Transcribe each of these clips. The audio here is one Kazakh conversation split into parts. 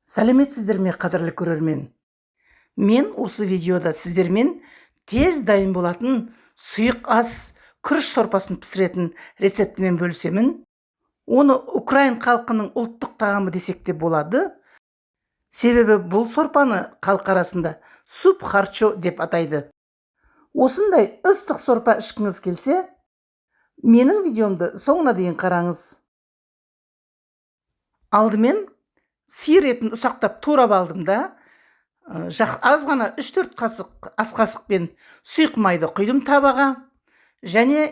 Сәлеметсіздер ме, қадірлі көрермен? Мен осы видеода сіздермен тез дайын болатын сұйық ас күріш сорпасын пісіретін рецептімен бөлісемін. Оны украин халқының ұлттық тағамы десек те болады. Себебі бұл сорпаны халық арасында суп харчо деп атайды. Осындай ыстық сорпа ішкіңіз келсе, менің видеомды соңына дейін қараңыз. Алдымен сиыр етін ұсақтап турап алдым да, аз ғана 3-4 қасық ас қасықпен сұйық майды құйдым табаға және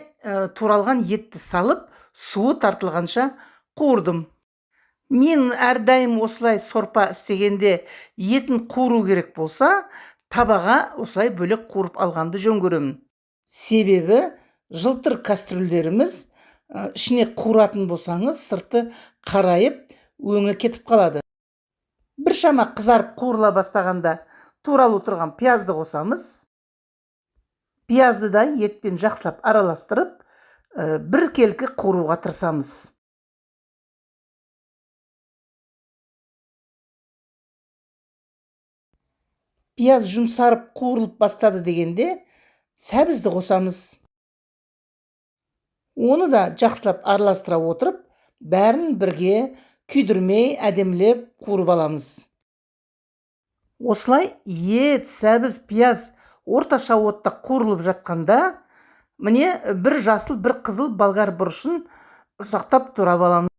туралған етті салып, суы тартылғанша қуырдым. Мен әрдайым осылай сорпа істегенде етін қуыру керек болса, табаға осылай бөлек қуырып алғанды жөн көремін. Себебі жылтыр кастрюльдеріміз, ішіне қуыратын болсаңыз, сырты қарайып, өңі кетіп қалады. Біршама қызарып қуырыла бастағанда туралып отырған пиязды қосамыз. Пиязды да етпен жақсылап араластырып, біркелкі қуыруға тырысамыз. Пияз жұмсарып қуырылып бастады дегенде сәбізді қосамыз. Оны да жақсылап араластыра отырып, бәрін бірге күйдірмей әдемілеп қуырып аламыз. Осылай ет, сәбіз, пияз орташа отта қуырылып жатқанда, міне бір жасыл, бір қызыл болгар бұрышын ұсақтап турап аламыз.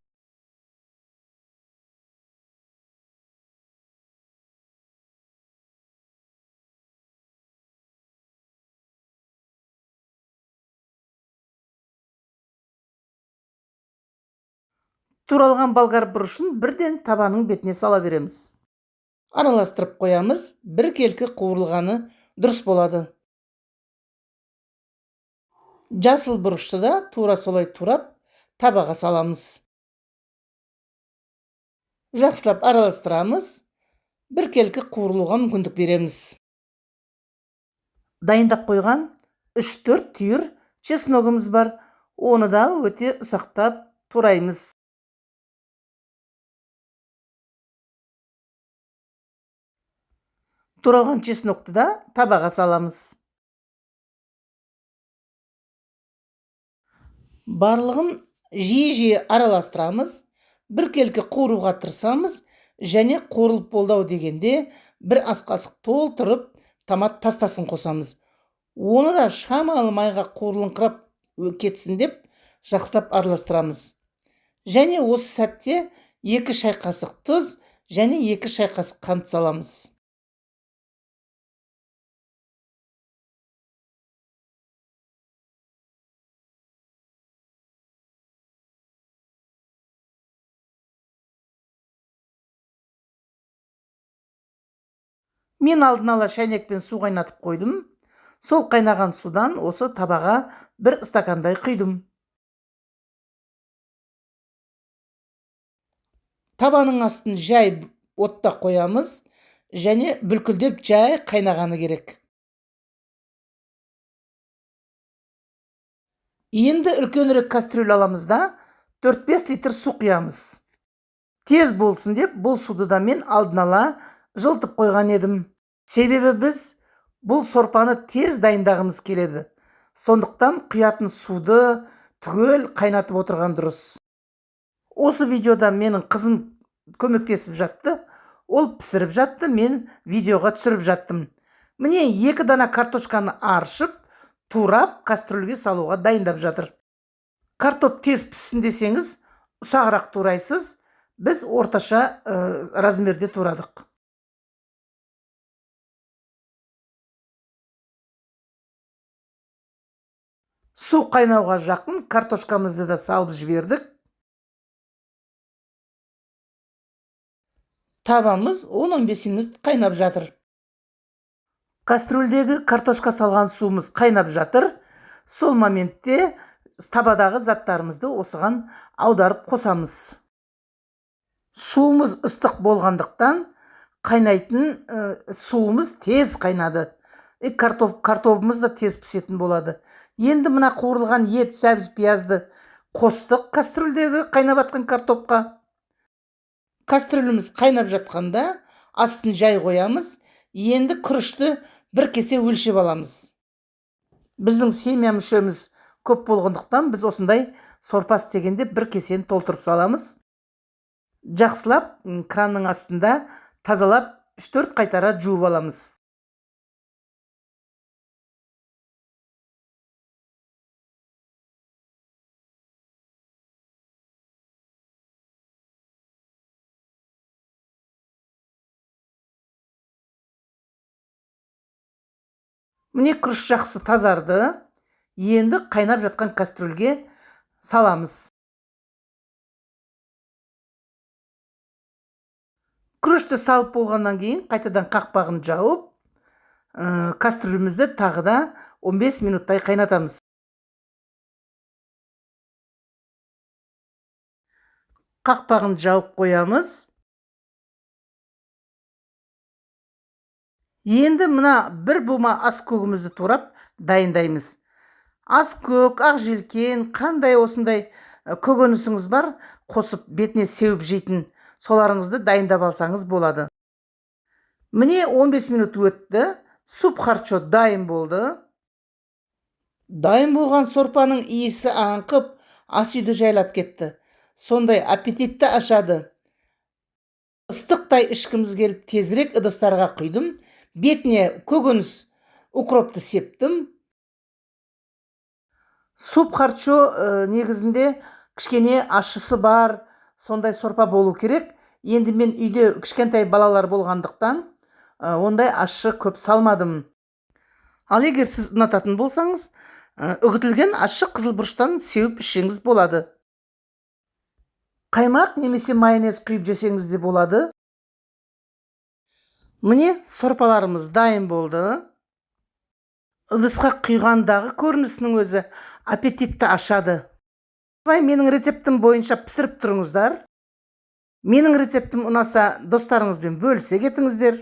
Туралған болгар бұрышын бірден табаның бетіне сала береміз. Араластырып қоямыз, біркелкі қуырылғаны дұрыс болады. Жасыл бұрышты да тура солай турап табаға саламыз. Жақсылап араластырамыз, біркелкі қуырылуға мүмкіндік береміз. Дайындап қойған 3-4 түйір чесногымыз бар, оны да өте ұсақтап тураймыз. Туралған чеснокты да табаға саламыз. Барлығын жиі-жиі араластырамыз, біркелкі қуыруға тырысамыз және қуырылып болды-ау дегенде бір ас қасық толтырып томат пастасын қосамыз. Оны да шамалы майға қуырылыңқырап кетсін деп жақсылап араластырамыз. Және осы сәтте 2 шай қасық тұз және 2 шай қасық қант саламыз. Мен алдын ала шәйнекпен су қайнатып қойдым. Сол қайнаған судан осы табаға бір стакандай құйдым. Табаның астын жай отта қоямыз және бүлкілдеп жай қайнағаны керек. Енді үлкенірек кастрюль аламыз да 4-5 литр су құямыз. Тез болсын деп бұл суды да мен алдын ала жылытып қойған едім. Себебі біз бұл сорпаны тез дайындағымыз келеді. Сондықтан құятын суды түгел қайнатып отырған дұрыс. Осы видеода менің қызым көмектесіп жатты. Ол пісіріп жатты, мен видеоға түсіріп жаттым. Міне 2 дана картошканы аршып, турап кастрюльге салуға дайындап жатыр. Картоп тез піссін десеңіз, ұсағырақ турайсыз. Біз орташа размерде турадық. Су қайнауға жақын картошкамызды да салып жібердік. Табамыз 10-15 минут қайнап жатыр. Кастрюльдегі картошка салған суымыз қайнап жатыр. Сол моментте табадағы заттарымызды осыған аударып қосамыз. Суымыз ыстық болғандықтан қайнайтын суымыз тез қайнады. Картобымыз да тез пісетін болады. Енді мына қуырылған ет, сәбіз, пиязды қостық кастрюльдегі қайнап жатқан картопқа. Кастрюліміз қайнап жатқанда астын жай қоямыз. Енді күрішті бір кесе өлшеп аламыз. Біздің семья мүшеміз көп болғандықтан біз осындай сорпа істегенде бір кесені толтырып саламыз. Жақсылап кранның астында тазалап 3-4 қайтара жуып аламыз. Міне күріш жақсы тазарды. Енді қайнап жатқан кастрюльге саламыз. Күрішті салып болғаннан кейін қайтадан қақпағын жауып, кастрюлімізді тағы да 15 минуттай қайнатамыз. Қақпағын жауып қоямыз. Енді мына бір бума ас көгімізді турап дайындаймыз. Ас көк, ақ желкен, қандай осындай көкөнісіңіз бар, қосып бетіне сеуіп жейтін соларыңызды дайындап алсаңыз болады. Міне 15 минут өтті, суп харчо дайын болды. Дайын болған сорпаның иісі аңқып, ас үйді жайлап кетті. Сондай аппетитті ашады. Ыстықтай ішкіміз келіп тезірек ыдыстарға құйдым. Бетіне көкөніс укропты септім. Суп харчо негізінде кішкене ащысы бар, сондай сорпа болу керек. Енді мен үйде кішкентай балалар болғандықтан ондай ащы көп салмадым. Ал егер сіз ұнататын болсаңыз, үгітілген ащы қызыл бұрыштан сеуіп ішсеңіз болады. Қаймақ немесе майонез құйып жесеңіз де болады. Міне сорпаларымыз дайын болды. Ыдысқа құйғандағы көрінісінің өзі аппетитті ашады. Былай менің рецептім бойынша пісіріп тұрыңыздар. Менің рецептім ұнаса достарыңызбен бөлісе кетіңіздер.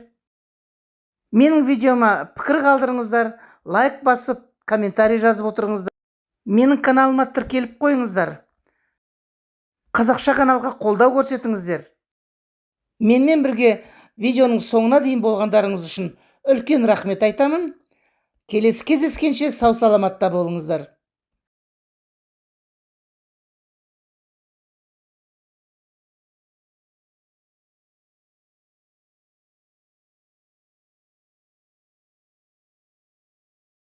Менің видеома пікір қалдырыңыздар, лайк басып, комментарий жазып отырыңыздар. Менің каналыма тіркеліп қойыңыздар. Қазақша каналға қолдау көрсетіңіздер. Менімен бірге видеоның соңына дейін болғандарыңыз үшін үлкен рахмет айтамын. Келесі кездескенше сау саламатта болыңыздар.